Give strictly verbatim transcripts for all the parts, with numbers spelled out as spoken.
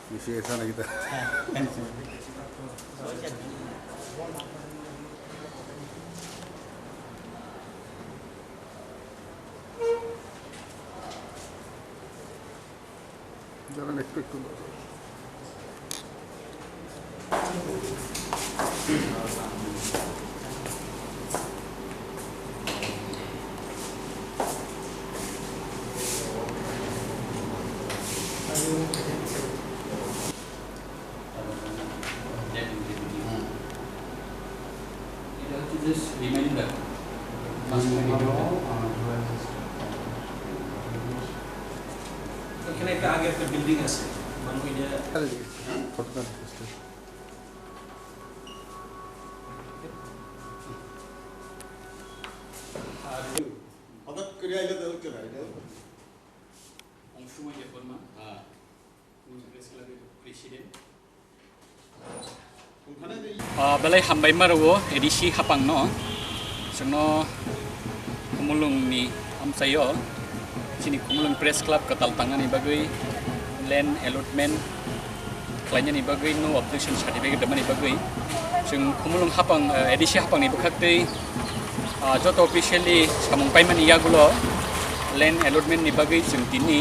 Bisi esa na kita. Jangan expect to. এটা হচ্ছে just reminder. এখানে একটা আগে একটা বিল্ডিং আছে, মানে ওই যে অংশুমান দেববর্মা, হ্যাঁ। প্রেস ক্লাবের president. Ah, belai hambai maro o A D C hapang no. Chwngno Khumulwng ni amchaio chini Khumulwng Press Club kwtal tangnani bagwi land allotment khlainani bagwi no objection certificate rwmani bagwi chwng Khumulwng hapang, ah, A D C hapang ni bwkhak twi, ah, joto officially samung paimani yagulo land allotment ni bagwi chwng tini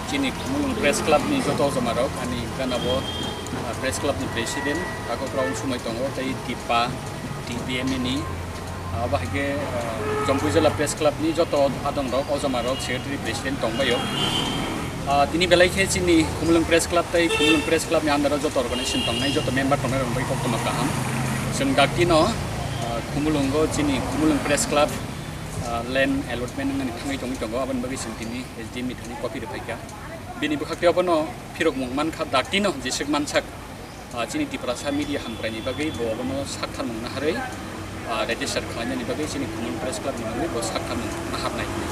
chini Khumulwng Press Club ni joto joma rok ani gana bo, ah, Press Club ni president Takhuk Rao Unsumai tongo tei Tipa T B M A ni, ah, abo hai khe, ah, Jampui Jila Press Club ni joto adong rok, o joma rok, secretary, president tong bai o. Ah, tini belai khe chini Khumulwng Press Club tei Khumulwng Press Club ni under o joto organization tongnai, joto member tongnai rok bai koktwma kaham. Chwng dakti no, ah, Khumulwng o chini Khumulwng Press Club, ah, land allotment wngmani thangwi tongwi tongo, aboni bagwi chwng tini S D M ni thani copy rwphai kha. Bini bwkhak tei abono phirokmung man kha, dakti no jeswk man sak. Ah, chini Tiprasa media hamkraini bagwi bo obono sakharmung naharwi, ah, register khlainani bagwi chini Khumulwng Press Club ni bagwi bo sakharmung naharnai hwnwi.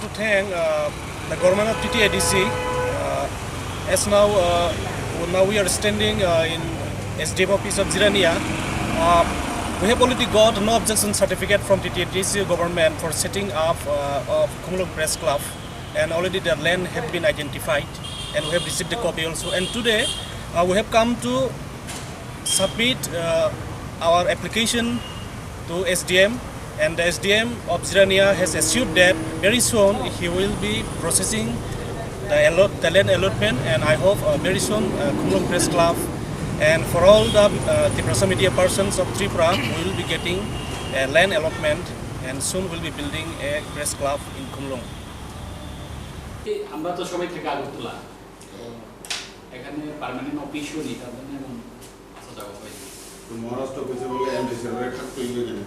To thank, uh, the government of T T A D C. Uh, as now, uh, now we are standing, uh, in S D M office of Jirania. Uh, we have already got no objection certificate from T T A D C government for setting up, uh, of Khumulwng Press Club. And already the land have been identified, and we have received the copy also. And today, uh, we have come to submit, uh, our application to S D M, and the S D M of Jirania has assured that very soon he will be processing the allot-, the land allotment, and I hope, uh, very soon, uh, Khumulwng Press Club and for all the, uh, Tiprasa media persons of Tripura will be getting a land allotment, and soon will be building a press club in Khumulwng. এই আমরা তো সবাই থাকি আগরতলা, তো এখানে পার্মানেন্ট অফিসও নেই, তার জন্য এখন আসা যাওয়া হয়। তো মহারাষ্ট্র অফিসে বলে এমডিসি রেট থাকতো ইয়ে জানে।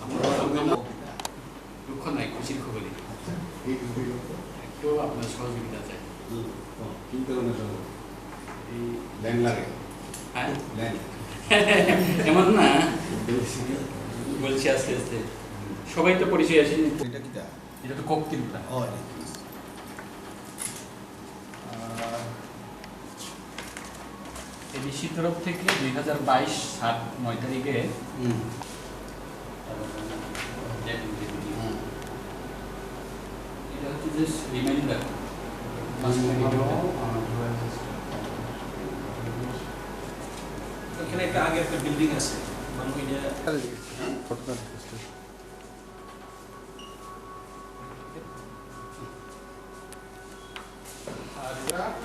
আমরা আমরা দুঃখ নাই, খুশির খবরই। আচ্ছা, এই খুশির খবর। একটু আপনার সহযোগিতা চাই। হুম, তো কি কারণে যাবো? এই ল্যান্ড লাগে। হ্যাঁ? ল্যান্ড। এমন না। বলছি। বলছি আস্তে আস্তে। সবাই তো পরিচয় আছে। এটা কিতা? এটা তো কোক তিনটা। ও, এটা কি? আহ, এডিসি তরফ থেকে দুই হাজার বাইশ সাত নয় তারিখে হুম। হুম। এটা হচ্ছে জাস্ট রিমাইন্ডার। এখানে একটা আগে একটা বিল্ডিং আছে, মানে ওই যে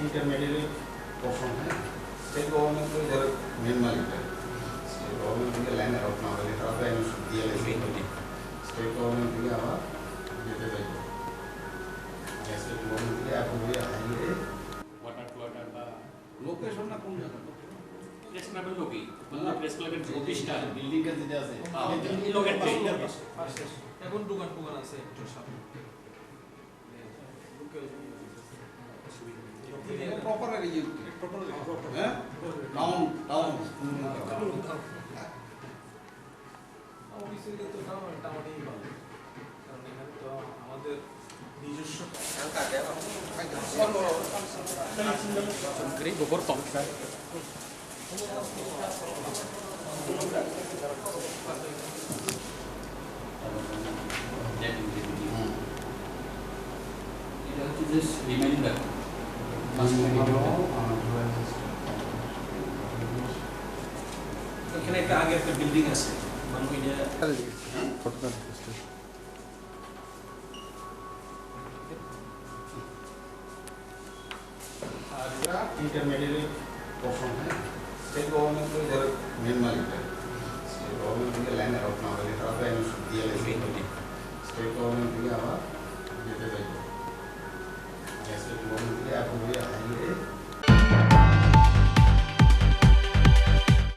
इंटरमीडिएट पोर्शन है, स्टेट गवर्नमेंट को इधर मेन मालिक है। स्टेट गवर्नमेंट के लाइन अलॉट ना होले, तरफ का एनओसी दिया लेकिन स्टेट गवर्नमेंट के आवा देते जाइए। स्टेट गवर्नमेंट के आप मुझे हाईवे वाटर क्लॉटर का लोकेशन ना कौन जगह? प्रेस क्लब लोगी, मतलब प्रेस क्लब के ऑफिस का बिल्डिंग का जगह से। हाँ, ये लोग हैं। এখন দোকান টোকান আছে একটু সামনে। Proper area. Proper area. হ্যাঁ? Town, town. Office area তো town, town-এই ভালো। কারণ এখানে তো আমাদের নিজস্ব এটা হচ্ছে just reminder। এখানে একটা আগে একটা বিল্ডিং আছে, মানে ওই যে আর এটা ইন্টারমিডিয়েট পোর্শন, হ্যাঁ, স্টেট গভর্নমেন্ট তো এর মেইন মালিক, হ্যাঁ। স্টেট গভর্নমেন্ট থেকে লাইন অ্যালট না হলে তারা তো এমন সব দিয়ে লেগে স্টেট গভর্নমেন্ট থেকে আবার যেতে চাইবো। স্টেট গভর্নমেন্ট থেকে এখন হয়ে